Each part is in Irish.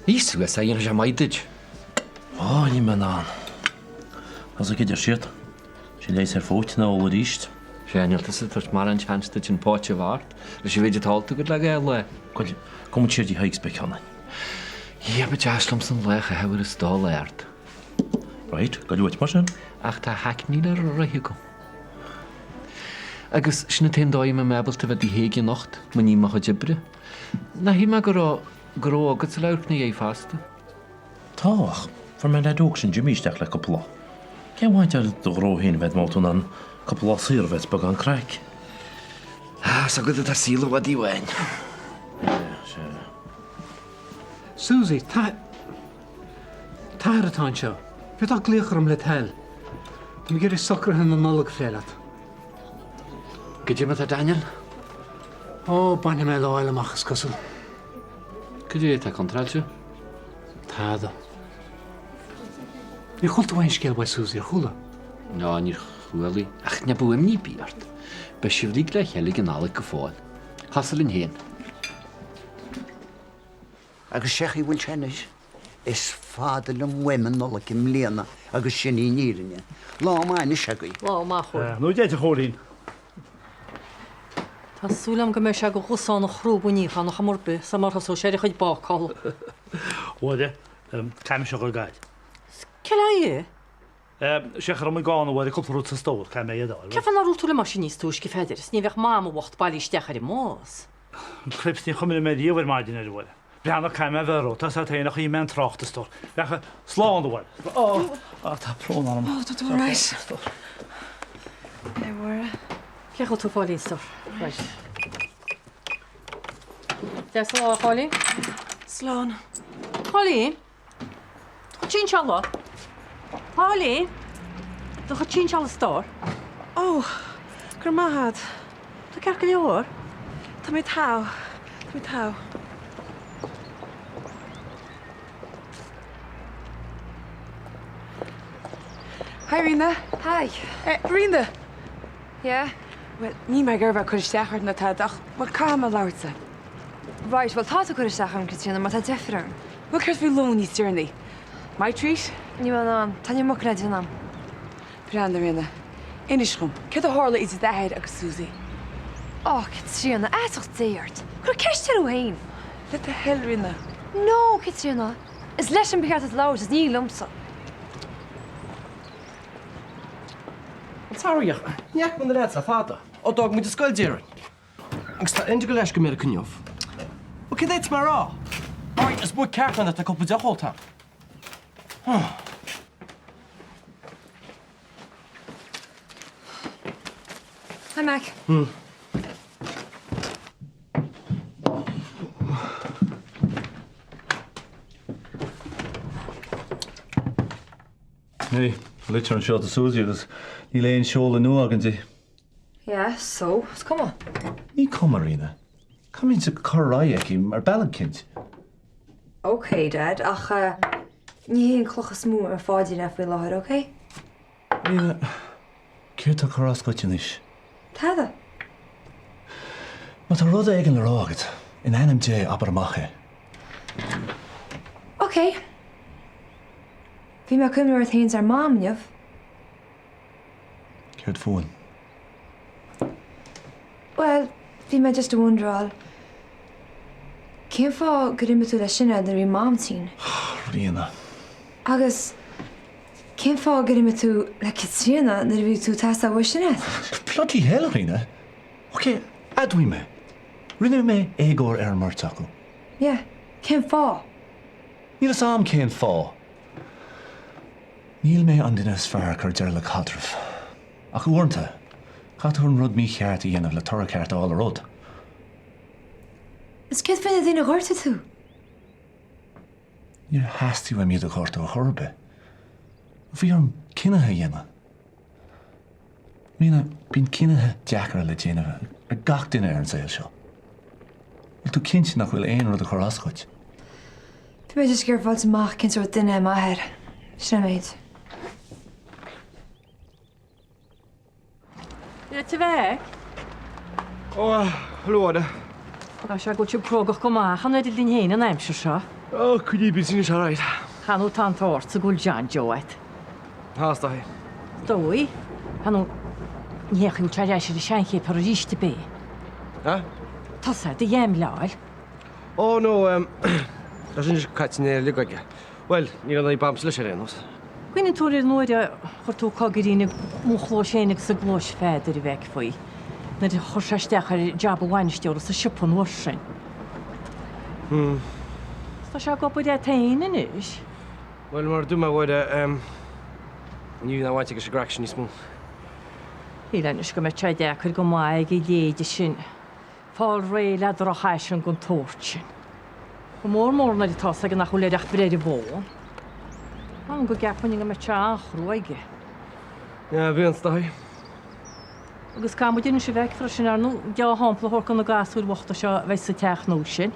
Ith suas é, dhéanfaidh sé maith duit. Ó, níl mé in ann. Tá 's agat a deir siad. Sé leigheas ar phóit ná ól arís. Sea, níl tusa ag tabhairt mórán seans duit an phóit a bheith ort, leis an mhéid atá ólta agat le gá lá. Bhuel, gabhfaidh muid siar dtí Thaidhg's beidh ceann againn. Yeah, ba deas liomsa an lá a chaitheamh ar an stól ard. Right, goil uait mar sin. Ach tá hackney le rith agam. Agus sin an t-aon dóigh a mbeidh mé ábalta a bheith tigh Thaidhg anocht, má ním mo chuid oibre. Nach shíl mé go raibh gnó agatsa le amharc ina dhiaidh fosta? Tá, ach fuair mé an leaid óg sin Jimmy isteach le cúpla lá. Cén mhaith do do ghnó féin a bheith má bhfuil tú in ann cúpla lá saor a bheith is beagán craic? Ah, is agat atá saol i bhfad amháin. Sea. Susie, T'athair atá anseo. Bhféadfá glaoch orm le d'thoil. Tá mé ag iarraidh socruithe na Nollag a phlé leat. Goidé mar atá Daniel? Ó, bainfidh mé lá eile amach, is cosúil. Goidé atá contráilte? Tada. Níor chuala tú aon scéal uaidh Susie, ar chuala? Ná, níor chuala. Ach ná bíodh imní ar bith ort. Beidh sibh uilig le chéile ag an Nollaig go fóill. Cosúil linn féin. Agus sé chaoi bhfuil sé anois. Is fada liom uaim an Nollaig i mbliana agus sin í an fhírinne. Lá maith anois agaibh. Lá maith chugainn. Nó deir a Chóilín. Tá súil agam go mbeidh sé go dhosán an chrúb an níochán ar chuma ar bith sar mar thosóidh sé ar a chuid bácála. Mháire, caithfidh mise a dhul gairid. Cé le é? Sé chur i gcáin a Mháire cúpla rud sa stór, caithfidh mé iad a fháil. Cén fáth nach raibh tú liom mar sin níos túisce, a Pheadair, is ní bheadh Mam bhocht bailithe isteach ar an mbus. Cripes, ní chuimhneoidh mé riamh ar maidin air, a Mháire. Breathnaigh, caithfidh mé a bheith romhat, tá 's agat féin a chaoi mé an trácht a stór. Bheadh slán, a Mháire. Ó, á, tá brón orm. Ó, tá tú alright. A Mháire. Cén chaoi a bhfuil tú, a Phóilín, a stór? Right. Deas lá, a Phóilín. Slán. Póilín! Do chuid sinseála. Póilín! Do chuid sinseála, a stór. Ó, go raibh maith agat. Tá ceart go leor. Tá mé togha. Tá mé togha. Hi Ríona. Hi. Eh, Ríona! Yeah? Bhuel, níl mé ag iarraidh bheith ag cur isteach ort ná tada ach, bhuel, caithfidh mé labhairt leat. Right, bhuel tá tú ag cur isteach orm, Caitríona, mar tá deifir orm. Bhuel, céard faoi lón níos deireanaí? My treat? Níl mé in ann. Tá an iomarca le déanamh. Breathnaigh, a Ríona. Inis dhom, céard a tharla idir d'athair agus Susie? Ó, Caitríona, aiteacht Dé ort. Cuir ceist orthu féin. Le do thoil, Ríona. No, Caitríona. Is leisean ba cheart duit labhairt is ní liomsa. Bhuel, sorry ach ní fhaca mé na leaids le fada. Ó d'fhág muid an scoil déarfainn. Agus tá Enda ag dul leis go Meiriceá inniu. Bhuel, céard a fhéadfas mé a rá? Alright, is buaic ceart mé nuair atá cúpla deoch ólta agam. Hi, Mac. Hey, litir anseo do Susie agus níl aon seoladh nua againn di. Yeah, so, is cuma. Ní cuma, Ríona. Caithfimid cur ar aghaidh aici ar bealach eicínt. Ok, Dad, ach ní hé an cloch is mó ar mo pháidín é faoi láthair, ok? Ríona, céard tá ag cur as dhuit anois? Tada. Má tá rud éigin le rá agat, in ainm Dé, abair amach é. Ok. Bhí mé ag cuimhneamh ort féin is ar Mam inniu. Céard fúinn? Bhuel, bhí mé just ag wonderáil cén fáth gur imigh tú le Sinéad nuair a bhí Mam tinn? Ríona. Agus cén fáth gur imigh tú le Caitríona nuair a bhí tú ag teastáil uaidh Sinéad? Bloody hell, Ríona. Ok, admhaím é. Rinne mé éagóir ar an mbeirt acu. Yeah, cén fáth? Níl fhios a'm cén fáth. Níl mé an duine is fearr ag cur deireadh le caidreamh. Ach uaireanta, caithfidh tú an rud mícheart a dhéanamh le toradh ceart a fháil ar rud. Is céard faoi na daoine a ghortaigh tú? Níor theastaigh uaim iad a ghortú ar chor ar bith. Bhí orm cinneadh a dhéanamh. Ríona, bíonn cinnithe deacair le déanamh ag gach duine ar an saol seo. Bhfuil tú cinnte nach bhfuil aon rud ag cur as dhuit? Bhí mé just ag iarraidh fáilt amach cén sórt duine é m'athair. Sin an méid. Dia duit a Mheaic. Ó, hello a Mháire. Tá sé go bhfuil sibh crógach go maith chan oiread linn féin an aimsir seo. Ó, coinnigh busy anois, alright. Chan fhuil tá an t-ádh ortsa go bhfuil John Joe a't. Tá, is dóigh. Is dóigh. Chan fhuil, ní hé chaoi bhfuil sé ar ais ar an seanchéipéar arís ab é? Huh? Tusa, do gheaimleáil. Ó, no, em, tá sin caite in aer uilig aige. Bhuel, níl aon fhadhb a'msa leis ar aon nós. Cuimhníonn tú ar an uair a chuir tú coigirín i mo chluais féin agus i gcluais Pheadair a bheith faoi, nuair a chuir sé isteach ar jab an bhainisteora sa siopa an uair sin. Hmm. Tá sé ag obair a't féin anois. Bhuel, mar a dúirt mé a Mháire, em, ní bhíonn aon bhaint aige leis an gcraic sin níos mó. Shíl anois go mbeadh sé deacair go maith ag a leithéide sin. Fáil réidh le drochfhaisean den tsórt sin. Go mór mór nuair atá 's aige nach bhfuil air ach breith ar an bhfón. M'anam go gceapfainn go mbeadh sé an-chrua aige. Yeah, bíonn, is dóigh. Agus caithfidh muid anois a bheith freisin, ar ndóigh, deá-shampla a thabhairt do na gasúir bhochta seo a bheidh sa teach nua sin.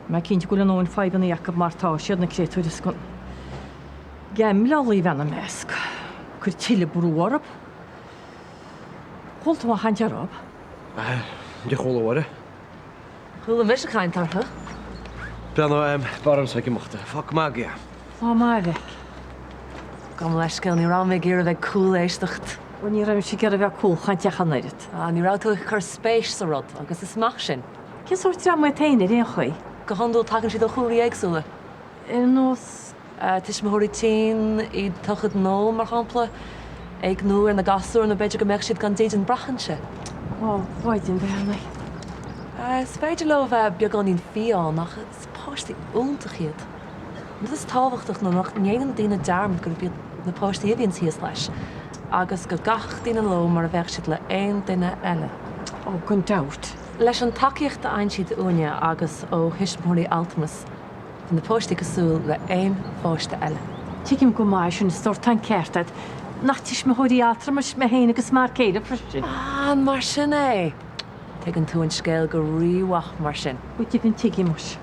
Mé cinnte go bhfuil a ndóthain fadhbanna acu mar tá siad, na créatúir is gan geaimleálaí a bheith ina measc. Cuir tuilleadh brú orthu. Chuala tú aon chaint orthu? Níor chuala, a Mháire. Chuala mise caint orthu. Breathnaigh, b'fhearr dhomsa ag imeacht. Fág go maith é. Lá maith, a mhic. Gabh mo leithscéal, ní raibh mé ag iarraidh bheith ag cúléisteacht. Bhuel, ní raibh mise ag iarraidh bheith ag cúlchaint ach an oiread. Ah, ní raibh tú ag cur spéis sa rud, agus is maith sin. Cén sórt dream iad féin ar aon chaoi? Go hiondúil tagann siad ó chúlraí éagsúla. Ar nós? Tuismitheoirí tinn, iad tugtha don ól, mar shampla. Éigniú ar na gasúir nó b'fhéidir go mbeadh siad gan dídean, braitheann sé. Ó, Mhaighdean Bheannaithe. Is féidir leo a bheith beagáinín fiáin ach is páistí iontach iad. An rud is tábhachtach ná nach ndéanann daoine dearmad gurb iad na páistí a bhíonns thíos leis agus go gcaithfeadh daoine leo mar a bheadh siad le aon duine eile. Ó, gan dabht. Leis an tacaíocht a fhaigheann siad uainne agus ó thuismitheoirí altramas, Tá na páistí cosúil le aon pháiste eile. Tuigim go maith sin, a stór, tá an ceart agat. Nach tuismitheoirí altramais mé féin agus m'fhear céile freisin? Ah, an mar sin é? Tuigeann tú an scéal go rímhaith mar sin. Go deimhin tuigim, muis.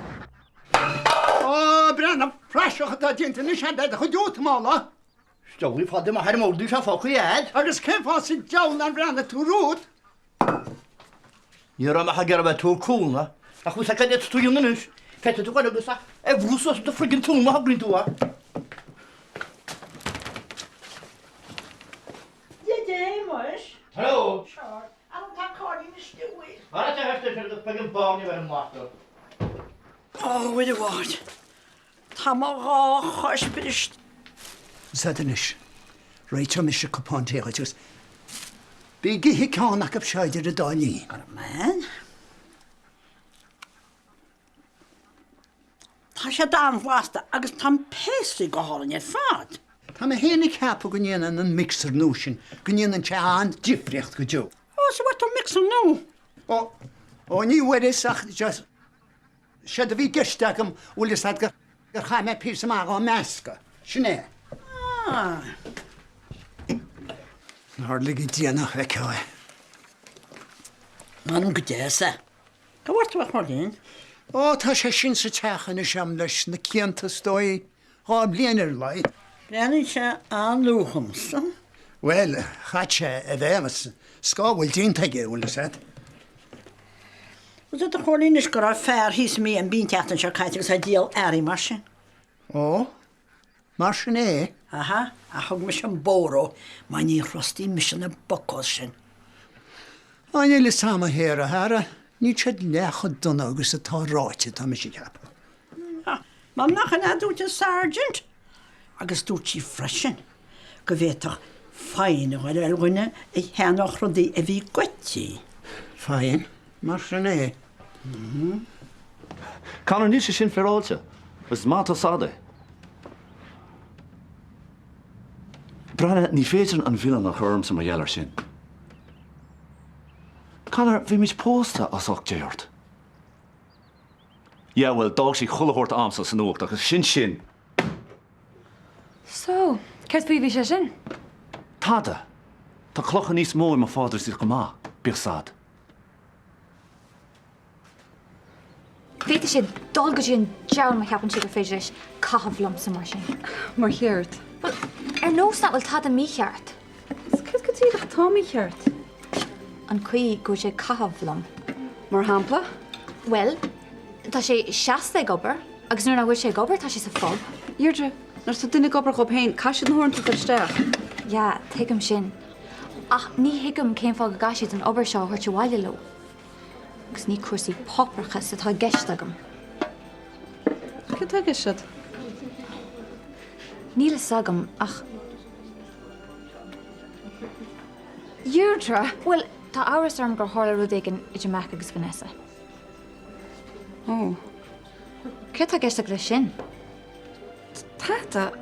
Ó, breathnaigh, praiseach atá déanta anois a'd le do chuid útamála. Is fada amach ar an mbord seo fágtha a'd. Agus cén fáth sa diabhal nár bhreathnaigh tú romhat? Ní raibh mé ach ag iarraidh bheith ag tabhairt cúnamh, ach bhfuil 's a'd cad é atá tú a dhéanamh anois? Féadfaidh tú goil agus é a bhrú suas do friggin tóin má thograíonn tú é. Dia Dé, muis. Hello. Sure. An tá Cóilín istigh uaidh? Ara te thart ar agus beidh an báirne ar an mbastar. Ó, a Mhuire Mháthair. Tá mo dhá chois briste. Sea anois, réiteoidh mise cupán tae dhuit agus bí ag ithe ceann acu seo idir an dá linn. Go raibh maith. Tá siad an-bhlasta agus tá an pastry go hálainn ar fad. Tá mé féin ag ceapadh go ndéanann an mixer nua sin, go ndéanann sé an-difríocht go deo. Ó, so bhfuair tú mixer nua? Ó, ó ní bhfuaireas ach just. Séard a bhí i gceist agam, bhfuil fhios a'd gur chaith mé píosa maith dhá meascadh. Sin é. Ah. Nár lige Dia nach bhfeicfeá é. M'anam go deas é. Cá bhfuair tú é, a Chóilín? Ó, tá sé sin sa teach anois a'm leis na cianta, is dóigh. 2 bhliain ar a laghad. Breathnaíonn sé an-nua dhomsa. Bhuel, chait sé a bheith ann is cá bhfuil déanta aige, bhfuil fhios a'd. Bhfuil fhios a'd a Chóilín anois go raibh fear thíos i B&B an tseachtain seo caite agus é ag díol earraí mar sin. Ó, mar sin é? Aha, ach thug mise an bóthar dhó mar ní thrustaím mise na buccos sin. Á, níl fhios a'm a Shéara, a Shara, níl siad leath chomh dona agus atá ráite, tá mise ag ceapadh. Mar nach in a dúirt an Sergeant? Agus dúirt sí freisin go bhféadfadh fine a dhul ar dhuine a cheannódh rudaí a bhí goidte. Fine? Mar sin é? Conor, níl sé sin féaráilte. Is maith atá 's a'd é. Breathnaigh, ní féidir an milleán a chur ormsa mar gheall air sin. Conor, bhí muid pósta as ucht Dé ort. Yeah, bhuel, d'fhág sí chuile shórt a'msa san uacht agus sin sin! So, céard faoi a bhí sé sin? Tada! Tá clocha níos mó i mo phaidrín chomh maith, bíodh 's a'd. Féadfaidh sé dul go dtí an diabhal má cheapann sé gur féidir leis caitheamh liomsa mar sin. Mar chéard? Bhuel, ar nós nach bhfuil tada mícheart. Is céard go díreach atá mícheart? An chaoi go bhfuil sé ag caitheamh liom. Mar shampla? Bhuel, tá sé seasta ag obair. Agus nuair nach bhfuil sé ag obair tá sé sa phub. Deirdre, Nuair atá duine ag obair dhóibh féin, caithfidh siad na huaireanta a chur isteach. Yeah, tuigim sin. Ach ní thuigim cén fáth go gcaithfidh siad an obair seo a thabhairt abhaile leo. Agus ní cúrsaí páipéarachais atá i gceist agam. Céard atá i gceist agat? Níl fhios agam, ach. Deirdre! Bhuel, tá amhras orm gur tharla rud éigin idir Mac agus Vanessa. Ó. Céard tá i gceist agat leis sin? Tada.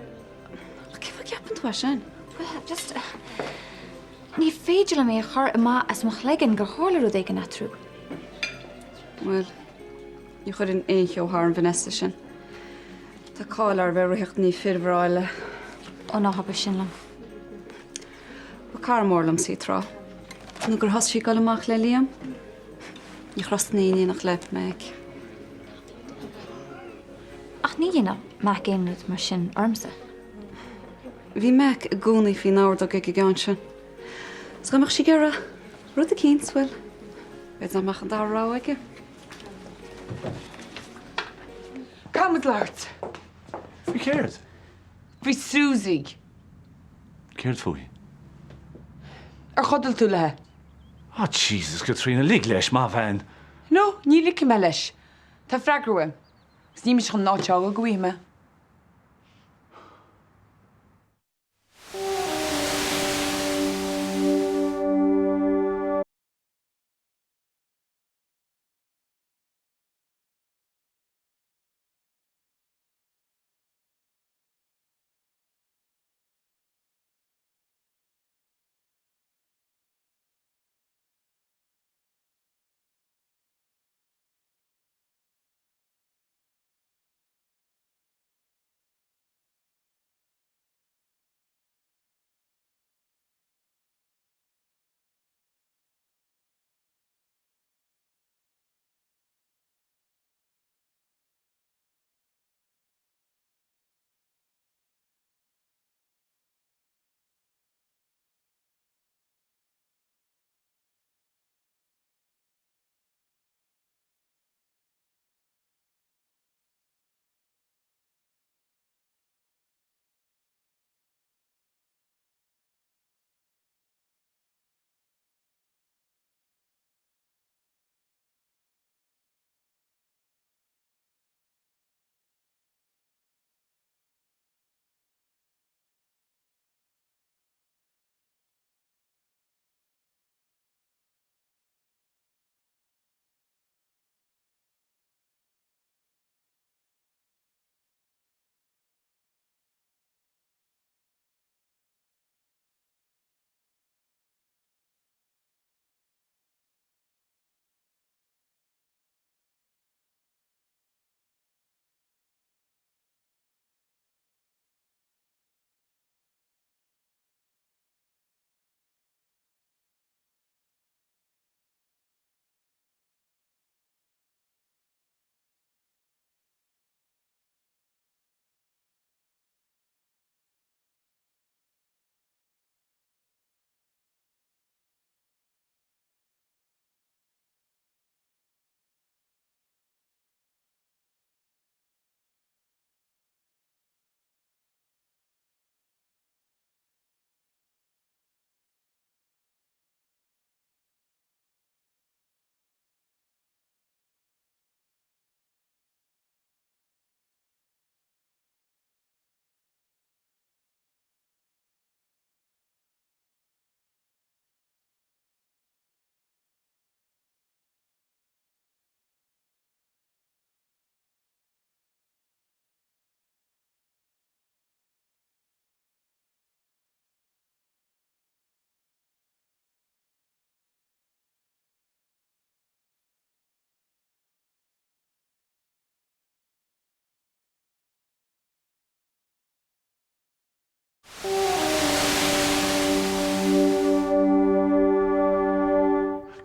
Ach cén fáth a gceapann tú é sin? Bhuel, just, ní féidir liom é a chur amach as mo chloigeann gur tharla rud éigin eatarthu. Bhuel, ní chuirfinn aon cheo thar an Vanessa sin. Tá cáil uirthi a bheith ag ritheacht i ndiaidh fir bhreá eile. Ó, ná habair sin liom. Ba cara mór liomsa í tráth. Nó gur thosaigh sí ag dul amach le Liam. Ní thrustóinn í in éineacht le Mac. Ach ní dhéanfadh Mac aon rud mar sin ormsa. Bhí Mac i gcónaí faoin ordóg ag an gceann sin. Is dá mbeadh sí ag iarraidh rud eicínt, bhuel, b'fhéidir nach mbeadh an dara rogha aige. Caithfidh muid labhairt. Faoi chéard? Faoi Susie. Céard fúithi? Ar chodail tú léi? Ah Jesus, Caitríona, lig leis, maith bhean. No, ní ligfidh mé leis. Tá freagra uaim. Agus níl mise chun an áit a fhágáil go bhfaighidh mé.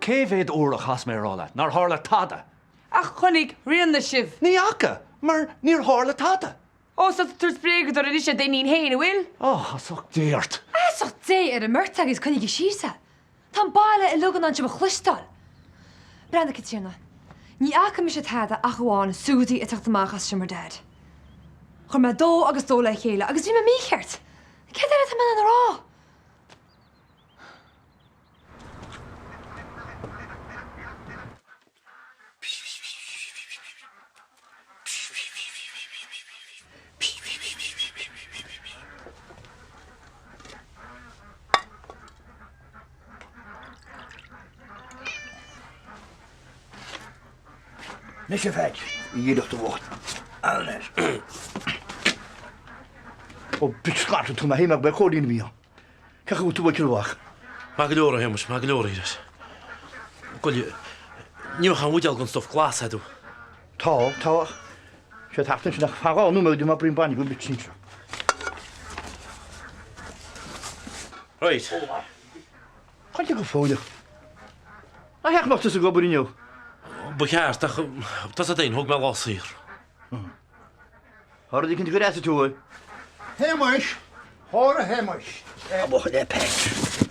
Cé mhéad uair a chaithfeas mé a rá leat nár tharla tada? Ach chonaic Ríona sibh! Ní fhaca, mar níor tharla tada! Ó, so tá tú ag tabhairt bréaga dóibh anois ar d'iníon féin, an bhfuil? Ó, feasacht Dé ort! Feasacht Dé ar an mbeirt agaibh is coinnigí síos é! Tá an baile uilig in ann sibh a chloisteáil! Breathnaigh, Caitríona. Ní fhaca mise tada ach amháin Suzy ag teacht amach as seomra Dad. Chuir mé dó agus dó le chéile agus bhí mé mícheart! Céard eile atá mé in ann a rá? Anois a Pheaits, a dhílleachta bhoicht. Anois. Ó, bitch scartha tú mé féin ach beidh Cóilín a bhí ann. Cén chaoi a bhfuil tú ag amach? Maith go leor, a Shéamais, maith go leor, a Iris. Goile, ní bheadh aon bhuidéal den stuif glas agat. Tá, tá. Sé thart ansin ach fan 2 nóiméad go dtí má braon bainne go bit sin seo. Right. Caillte go fóilleach. Nach ea go mbeadh tusa ag obair inniu? Ba cheart, ach tá 's agat fhéin, thóg mé lá saor. Tá rud éicint gur easaigh tú é. Shéamais! Hóra Shéamais! A bhuachaill é Peaits.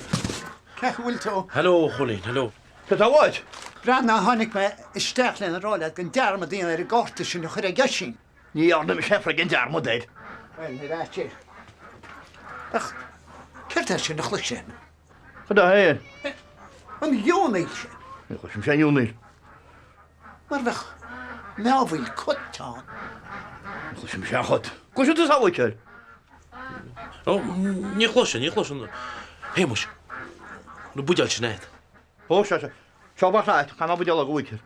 Cén chaoi a bhfuil tú? Hello, a Chóilín, hello. Cad tá uait? Breathnaigh, tháinig mé isteach lena rá leat gan dearmad a dhéanamh ar an gcárta sin a chur ag Oisín. Ní dhearna mise friggin dearmad air. Bhuel, ar ait air. Ach céard é sin a chloisim? Cad é féin? An gheonaíl sin. Ní chloisimse aon gheonaíl. Mar bheadh meámhaíl cut ann. Ní chloisimse aon chut. Cloiseann tusa a Mhíchíl? Ó, ní chloisim, ní chloisim. A Shéamais, an buidéal sin agat. Ó, seo, seo. Seo ba chait, chan buidéal ag Mhíchíl.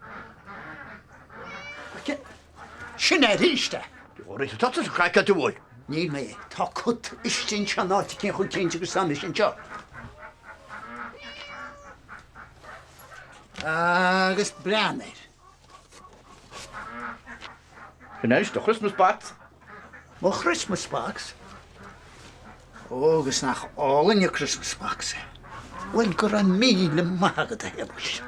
Sin é arís é. Ó, tá tusa craiceáilte uaidh. Níl mé. Tá cut istigh anseo in áit eicínt chomh cinnte agus tá mise anseo. Agus breathnaigh air. Sin anois do Christmas box. Mo Christmas box? Ó, agus nach álainn an Christmas box é. Bhuel, go raibh míle maith agat, a Shéamais.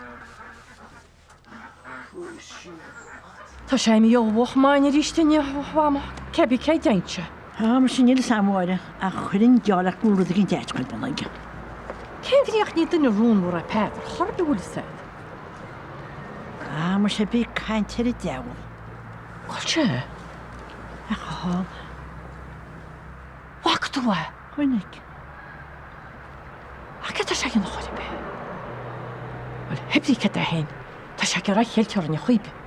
Tá sé imithe ó mhoch maidin arís inniu, a Mhama. Cébí cé dtéann sé. Tá, muise níl 'fhios a'm, a Mháire, ach chuirfinn geall leat go bhfuil rud eicínt ait ar bun aige. Cén bhrí ach ní duine rúnmhar é Peadar, chor ar bith, bhfuil 'fhios a'd. Ah, muise bí ag caint ar an diabhal. Cá bhfuil sé? A Chathal. Bhfaca tú é? Chonaic. Ach céard tá sé a dhéanamh chor ar bith? Bhuel, hébrí céard é féin, tá sé ag iarraidh a cheilt orainn ar chaoi ar bith.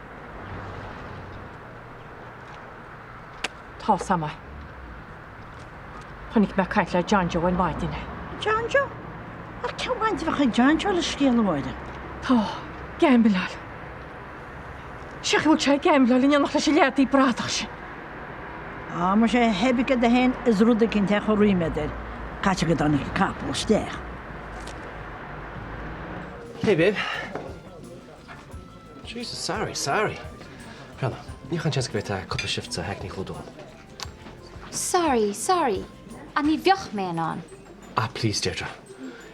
Tá 's a'm é. Chonaic mé ag caint le John Joe ar maidin é. John Joe? Ach cén bhaint a bheadh ag John Joe le scéal, a Mháire? Tá. Gambláil. Sé go bhfuil sé ag gambláil in éineacht leis an leadaí bradach sin. Á, muise, hébí céard é féin, is rud eicínt é a chuir ríméad air, caithfidh sé go dtáinig an capall isteach. Hey babe. Jesus, sorry, sorry. Breathnaigh, ní bheadh aon seans go bhféadfá cúpla shift sa Hackney a chlúdú dom. Sorry, sorry. Ach ní bheadh mé in ann. Ah, please, Deirdre.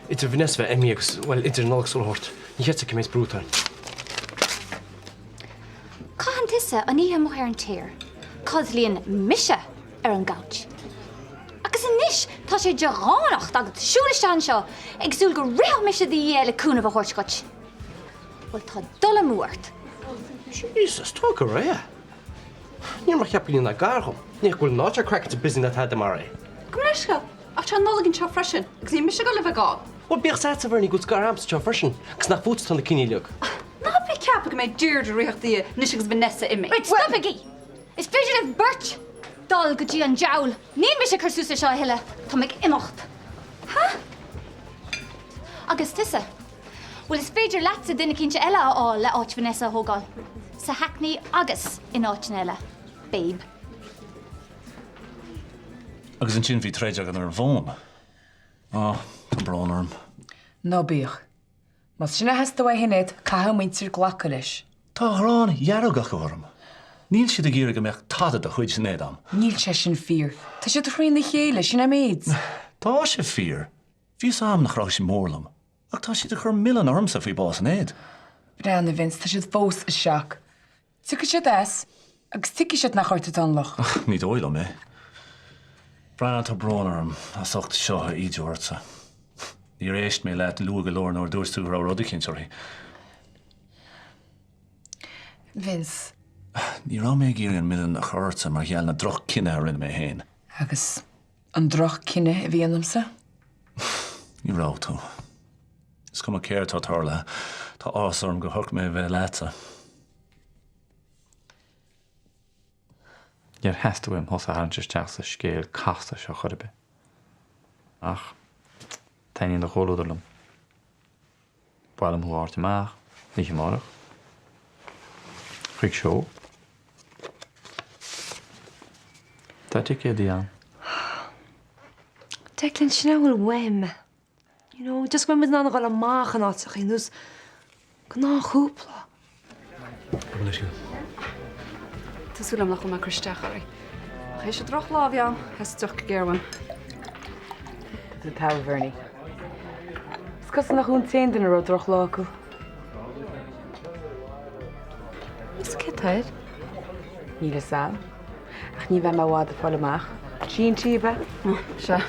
Idir Vanessa bheith imithe agus, bhuel, idir an Nollaig sula thabhairt, ní cheart cé méid brú atá orainn. Caitheann tusa an oíche amuigh ar an tír, codlaíonn mise ar an gcouch. Agus anois tá sé de dhánacht agat siúl isteach anseo ag súil go rithfeadh mise i do dhiaidh le cúnamh a thabhairt dhuit. Bhuel, tá dul amú ort. Jesus, tóg go réidh é. Níl mé ag ceapadh go ndéanann gar dhom. Ní go bhfuil an áit ar craiceáilte busy ná tada mar é. Gabh mo leithscéal, ach tá an Nollaig anseo freisin, agus níl mise ag dul a bheith gann. Bhuel, bíodh 's a'dsa a Bhernie go bhfuil scair a'msa anseo freisin, agus nach fútsa atá na cinn uilig. Ná bí ag ceapadh go mbeidh Deirdre ag rith i do dhiaidh anois agus Vanessa imithe. Right, stopaigí! Is féidir libh beirt dul go dtí an diabhal! Níl mise ag cur suas leis seo a thuilleadh. Tá mé ag imeacht. Ha? Agus tusa? Bhuel, is féidir leatsa duine eicínt eile a fháil le áit Vanessa a thógáil. Sa Hackney agus in áiteanna eile, babe. Agus ansin bhí troid againn ar an bhfón. Á, tá brón orm. Ná bíodh. Más sin a theastaigh uaidh Shinéad, caithfidh a muintir glacadh leis. Tá gráin dhearg acu orm. Níl siad ag iarraidh go mbeadh tada de chuid Shinéad a'm. Níl sé sin fíor. Tá siad thrína chéile, sin an méid. Tá sé fíor. Bhí 'fhios a'm nach raibh siad mór liom. Ach tá siad ag cur milleán ormsa faoi bás Shinéad. Breathnaigh, Vince, tá siad fós i shock. Tiocfaidh siad as agus tuigfidh siad nach ort atá an locht. Ní dóigh liom é. Breathnaigh, tá brón orm as ucht seo a ídiú ortsa. Níor éist mé leat luath go leor nuair a dúirt tú go raibh rud eicínt uirthi. Vince. Ní raibh mé ag iarraidh an milleán a chur ortsa mar gheall na droch-chinneadh a rinne mé féin. Agus an droch-chinneadh a bhí ionamsa? Ní raibh tú. Is cuma céard atá tarlaithe, tá áthas orm gur shocraigh mé a bheith leatsa. Níor theastaigh uaim thusa a tharraingt isteach sa scéal casta seo chor ar bith. Ach taitníonn do chomhluadar liom. Ba mhaith liom thú a thabhairt amach oíche amárach. Chuig seó. Tá ticéadaí ann. Declan, sin é a bhfuil uaim. You know, just go mbeidh muid in ann a dhul amach in áiteachaí ar nós gnáthchúpla. Gabh mo leithscéal. Tá súil agam nach bhfuil mé ag cur isteach oraibh. Ach théis an drochlá a bhí ann, theastaigh deoch go géar uaim. Tá tú togha, a Bhernie. Is cosúil nach thú an t-aon duine a raibh drochlá acu. Is cé tá air? Níl fhios a'm. Ach ní bheidh mé i bhfad ag fáil amach. G&T, ab ea? Sea.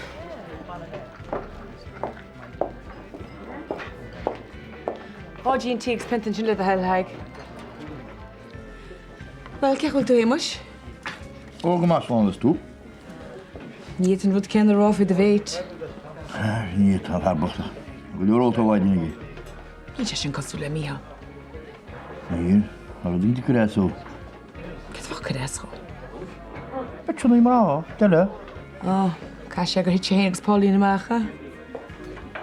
Dhá G&T agus pionta ansin le do thoil, Tadhg. Bhuel, cén chaoi a bhfuil tú, a Shéamuis? Ó, go maith, slán is tú. Ní fhéadfainn an rud céanna a rá faoi do mhéit. Ní tá fear bocht. Go leor ólta ar maidin aige. Níl sé sin cosúil le Mícheál. Níl, tá rud éigin ag cur as dó. Céard a bheadh ag cur as dhó? Beidh mná, eile. Ó, caithfidh sé gur thit sé féin agus Pauline amach, a?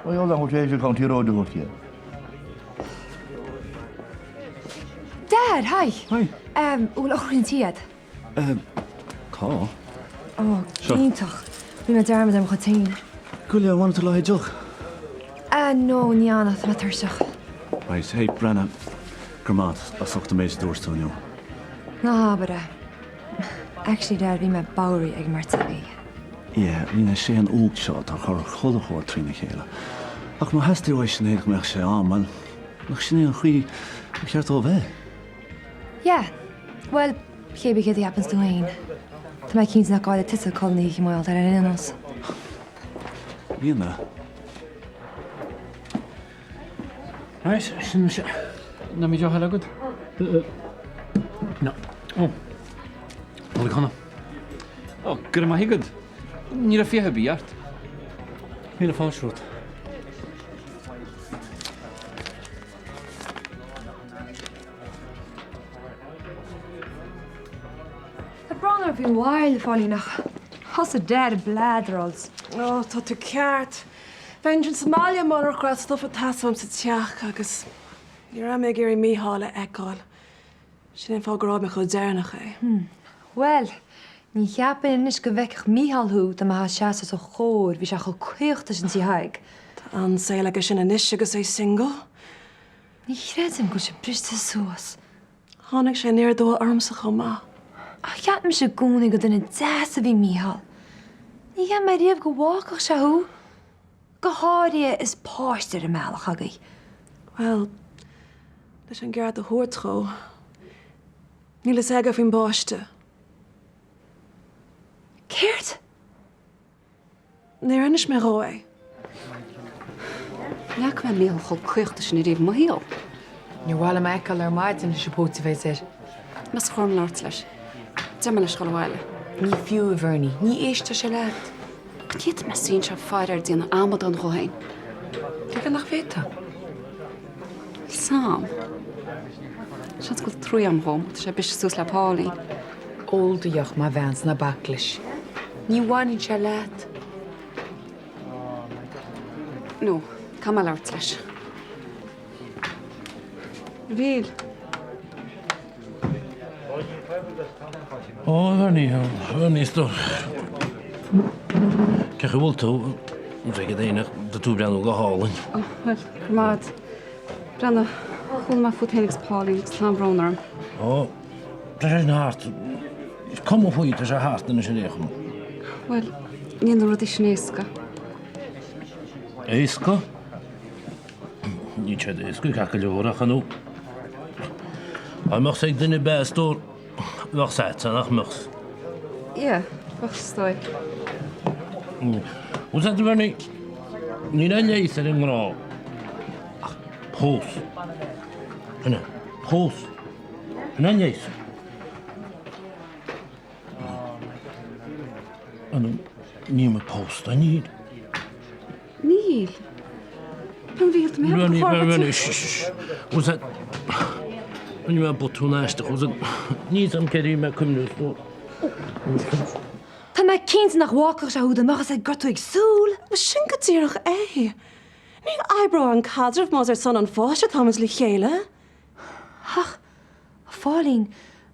Ó, eol dom go bhfuil sé County Road a thabhairt di. Dad, hi. Hi. An bhfuil eochair an tí a'd? Tá. Ó, iontach. Rinne mé dearmad ar mo chuid féin. Gabh i leith, an bhfanfaidh tú le haghaidh deoch? Ah, no, ní fhanfaidh, tá mé tuirseach. Right, hey, Brenna, go raibh maith as ucht an méid a dúirt tú inniu. Ná habair é. Actually, Dad, bhí mé bodhraithe ag an mbeirt agaibh. Yeah, I mean, is é an óg seo atá ag cur chuile shórt trína chéile. Ach má theastaigh uaidh sin é go mbeadh sé ann, bhuel, nach sin é an chaoi ba cheart dó a bheith? Yeah. Bhuel, cébí céard a cheapanns tú féin. Tá mé cinnte nach gcaillfidh tusa codladh na hoíche mar gheall air ar aon nós. Bíonn a. Right, sin mise. Ná mí deoch eile agat? No. Ó. Nollaig shona. Ó, go raibh maith agat. Ní raibh fiacha ar bith ort. Míle fáilte romhat. Tá brón orm faoin mhoill, a Phauline, ach thosaigh Dad ag bladráil. Ó, tá tú ceart. Bheinn ansin sa mbaile murach go raibh stuif ag teastáil uaim sa teach agus ní raibh mé ag iarraidh Mícheál a fheiceáil. Sin é an fáth gur fhág mé chomh deireanach é. Bhuel, ní cheapfainn anois go bhfeicfeadh Mícheál thú dá mbeifeá ag seasamh os a chomhair, bhí sé chomh caochta sin trí Thadhg. Tá an-saol aige sin anois agus é single. Ní chreidim go bhfuil sé briste suas. Tháinig sé aniar aduaidh ormsa chomh maith. Ach cheap mise i gcónaí gur duine deas a bhí i Mícheál. Ní cheap mé riamh go bhfágfadh sé thú. Go háirithe is páiste ar an mbealach agaibh. Bhuel, leis an gceart a thabhairt dhó, níl fhios aige faoin bpáiste. Céard? Níor inis mé dhó é. Ní fhaca mé Mícheál chomh caochta sin ariamh i mo shaol. Níor mhaith liom é a fheiceáil ar maidin leis an bpóit a bheas air. Meas chóir dom labhairt leis. Deir mé leis dhul abhaile. Ní fiú, a Bhernie. Ní éistfidh sé leat. Ní fhéadfaidh mé suí anseo ag faire air ag déanamh amadán dhó féin. Tuige nach bhféadfá? Sam. Seans go bhfuil trua agam dhó má tá sé briste suas le Pauline. Ól do dheoch mar bhean 's ná bac leis. Ní bhaineann sé leat. No, caithfidh mé labhairt leis. Bhíl. Ó, a Bhernie, a Bhernie, is dóigh. Cén chaoi a bhfuil tú? An bhfeicfidh éinne tá tú ag breathnú go hálainn. Ó, bhuel, go raibh maith agat. Breathnaigh, chuala mé fút féin agus Pauline agus tá an-bhrón orm. Ó, Tá sé sin thart. Is cuma faoi, tá sé thart anois ar aon chuma. Bhuel, níl na rudaí sin éasca. Éasca? Níl siad éasca ceart go leor ach nó. Dá mbeadh 's ag duine ar bith a stór, bheadh 's a'dsa, nach mbeadh? Yeah, bheadh is dóigh. Bhfuil 's a'd a Bhernie, níl aon leigheas ar an ngrá ach pós. Sin é, pós. An é an leigheas? Níl mé pósta, níl. Níl. Bhuel a Mhíchíl, tá mé ag ceapadh go Bhfuil Rinne mé botún aisteach, níl 's a'm céard a bhí mé ag cuimhneamh is Tá mé cinnte nach bhfágfadh sé thú dá mbeadh fhios aige go raibh tú ag súil. Sin go díreach é. Ní oibreoidh an caidreamh más ar son an pháiste atáimid le chéile. Ach, a Phóilín,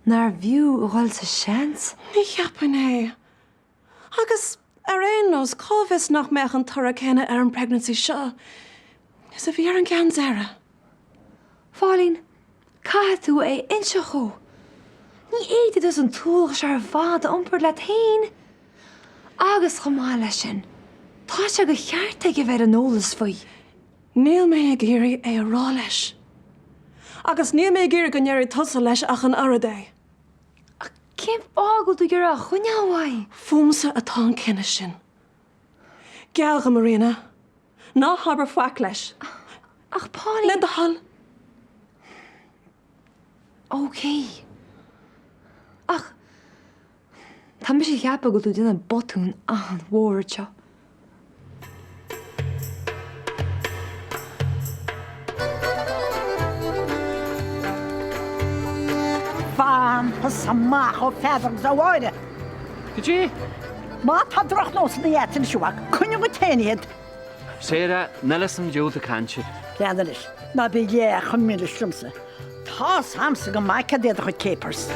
nárbh fhiú a dhul sa seans? Ní cheapfainn é. Agus, ar aon nós, cá bhfios nach mbeadh an toradh céanna ar an pregnancy seo is a bhí ar an gceann deiridh? Phóilín, caithfidh tú é a inseacht dhó. Ní fhéadfaidh tusa an t-ualach seo ar fad a iompar leat féin. Agus chomh maith leis sin, tá sé de cheart aige bheith ar an eolas faoi. Níl mé ag iarraidh é a rá leis. Agus níl mé ag iarraidh go ndéarfaidh tusa leis ach an oiread é. Ach cén fáth go bhfuil tú ag iarraidh a choinneáil uaidh? Fúmsa atá an cinneadh sin. Geall dhom, a Ríona. Ná habair faic leis. Ach Pauline. Le do thoil. Ok. Ach tá mise ag ceapadh go bhfuil tú ag déanamh botún an-mhór anseo. Fan thusa amach ó Pheadar agus ó Mháire. Cad é? Má tá drochnósanna agat anois a mhac, coinnigh uait féin iad. Sarah, níl fhios a'm diabhal cainte. Lean anois, ná bí leath chomh milis liomsa. Tá's a'msa go maith cad iad do chuid capers.